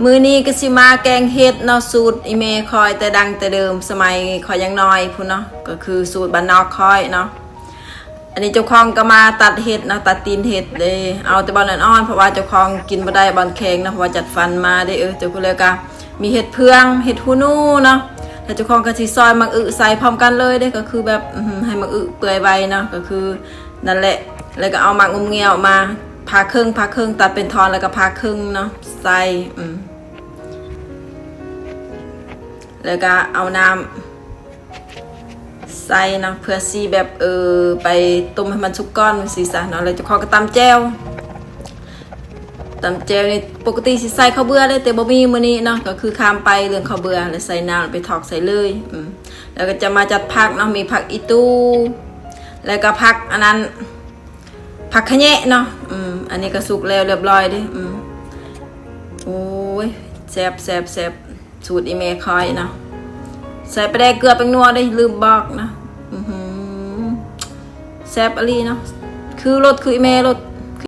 ມື້ນີ້ກໍຊິມາແກງເຫັດເນາະ ສູດອີ່ແມ່ຂ້ອຍແຕ່ດັງແຕ່ເດີມ ສະໄໝຂ້ອຍຍັງນ້ອຍພຸ້ນເນາະ ກໍຄືສູດບ້ານນອກຂ້ອຍເນາະ. ອັນນີ້ເຈົ້າຂອງກໍມາຕັດເຫັດເນາະ ຕັດຕີນເຫັດເດ້ ເອົາແຕ່ບ່ອນອ່ອນໆ ເພາະວ່າເຈົ້າຂອງກິນບໍ່ໄດ້ບ່ອນແຂງເນາະ ເພາະວ່າຈັດຟັນມາເດ້. ເອີ ເຈົ້າ ແລ້ວກໍມີເຫັດເຜືອງ ເຫັດຫູໜູເນາະ ແລ້ວເຈົ້າຂອງກໍຊິຊອຍໝາກອຶໃສ່ພ້ອມກັນເລີຍເດ້ ກໍຄືແບບ ອື ໃຫ້ໝາກອຶເປື່ອຍໄວເນາະ ກໍຄືນັ້ນແຫຼະ. ແລ້ວກໍເອົາໝາກງົມງຽວມາຜ່າເຄິ່ງ ຜ່າເຄິ່ງ ຕັດເປັນທ່ອນ ແລ້ວກໍຜ່າເຄິ່ງເນາະ ໃສ່ ອື ແລ້ວກໍເອົານ້ຳໃສ່ເນາະ ເພື່ອຊິແບບ ເອີ ໄປຕົ້ມໃຫ້ມັນສຸກກ່ອນຊີ້ຊະເນາະ. ແລ້ວເຈົ້າຂອງກໍຕຳແຈ່ວ ຕຳແຈ່ວນີ້ປົກກະຕິຊິໃສ່ເຂົ້າເບືອເດ້ ແຕ່ບໍ່ມີມື້ນີ້ເນາະ ກໍຄືຂ້າມໄປເລື່ອງເຂົ້າເບືອ ແລ້ວໃສ່ນ້ຳ ແລ້ວໄປຖອກໃສ່ເລີຍ ອື ແລ້ວກໍຈະມາຈັດຜັກເນາະ ມີຜັກອີ່ຕູ່ ແລ້ວກໍຜັກອັນນັ້ນ ຜັກຂະແຍະເນາະ ອື ອັນນີ້ກໍສຸກແລ້ວລຽບລ້ອຍເດ້ ອື ໂອ້ຍ ແຊບໆໆ ສູດອີ່ແມ່ຂ້ອຍເນາະ ໃສ່ປາແດກເກືອແປ້ງນົວເດ້ ລືມບອກເນາະ ອືຫື ແຊບອີ່ຫຼີເນາະ ຄືລົດຄືອີ່ແມ່ລົດ